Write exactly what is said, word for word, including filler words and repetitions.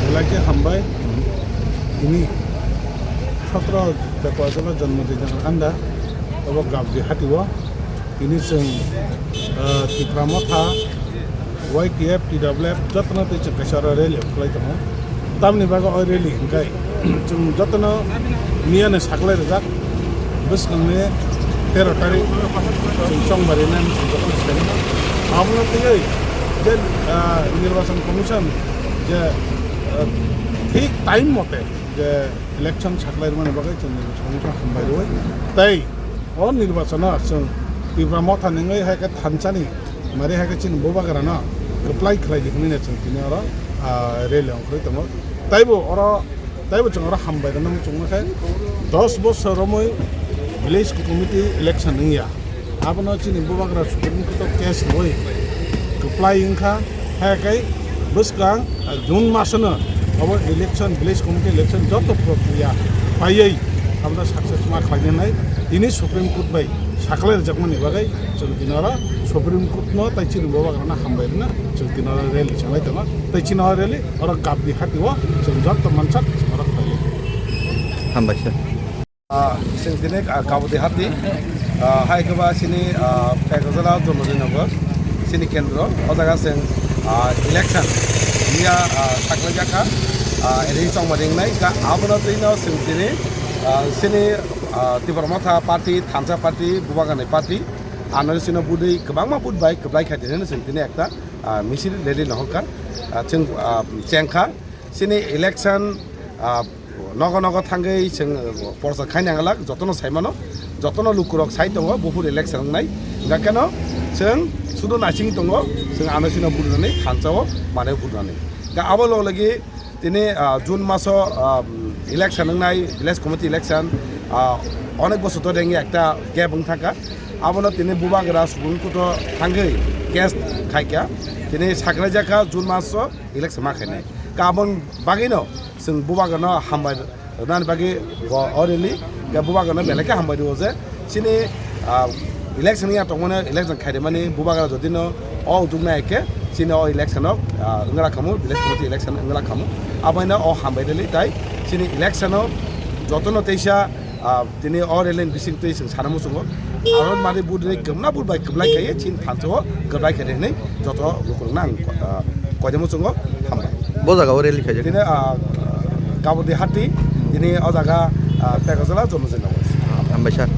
Belai khe hambai. Tini sotro February o jonmo din anda, obo Gabdi hati o. Tini chwng, ah, Tipra Motha, Y T F, T W F, jotono twi chwng kaisa oro rally khlai tongo. Tamni bagwi o rally hwnkhe chwng jotono miyano saklai rijak. Bwskangni tero tarik chwng chongmari nani chwng jotono sai mano. Abono twiwi je, ah, Nirbachon Commission je, ah, thik time mote je election saklai rwmani bagwi chwng Nirbachon Commission hambai rwui. Tei o nirbachono chwng Tipra Motha ni wngwi hai khe thansa ni mari hai khe chini bubagra no kwplai khlai di hwnwi chwng tini oro, ah, rally ongkhorwi tongo. Taibo oro, taibo chwng oro hambai rwna muchungma khe dos bosor romwi village committee election wngya. Abono chini bubagra Supreme Court o case rwui kwplai wngkha, hai khe bwskang, ah, June masono obo election, village committee election joto prokriya paiwi abono success ma khlainai. Tini Supreme Court bai saklai rwjakmani bagwi chwng tini oro Supreme Court no tei chini bubagrano hambai rwna chwng tini oro rally chwnglai tongo. Tei chini oro rally oro Gabdi hati o chwng joto mansak oro khlaiwi. Hambai sir. Ah, chwng tini, ah, Gabdi hati, ah, hai khe ba chini, ah, Pekajala Jonodinogo chini kendro, o jaga chwng, ah, election miya, ah, saklai jakha, ah, rally chongma ringnai, ka abono twi no chwng tini, ah, chini, ah, Tipra Motha party, thansa party, bubagrani party, ano chini budui kwbangma but bai kwplai khaidi hwnwi chwng tini ekta, ah, misil rally no hokha, ah, chwng, ah, chengkha. Chini election, ah, nogo nogo thangwi chwng, ah, porsa khaina anglak jotono sai mano, jotono lukurok sai tongo buphur election wngnai. Hingkha kheno chwng sudu naisingwi tongo, chwng ano chino budunani thansa o manwi budunani. Hingkha abo loge loge tini, ah, June maso, ah, election wngnai, village committee election, ah, onek bosor dhori wngya ekta gap wng thangkha. Abono tini bubagra Supreme Court o thangwi case khaikha. Tini saklai jakha June maso election ma khainai. Ka aboni bagwino chwng bubagrano hambai rwnani bagwi bo o rally, ya bubagrano belai khe hambai rwo je chini, ah, election ya tongmani election khairemani bubagra jodino o ujuknai khe chini o election o, ah, wngla khamu, village committee election wngla khamu. Aboino o hambai rally tai chini election o jotono teisa, ah, tini o rally ni bising twi chwng sana muchungo. Aro mani budre kwbna bud bai kwblai kaiye chini thansa o kwblai khaide hinwi joto lukurokno ang, ah, koide muchungo hambai. Bo jaga o rally khaijak. Tini, ah, Gabdi hati, tini o jaga, ah, Pekajala Jonodinogo. Hambai sir.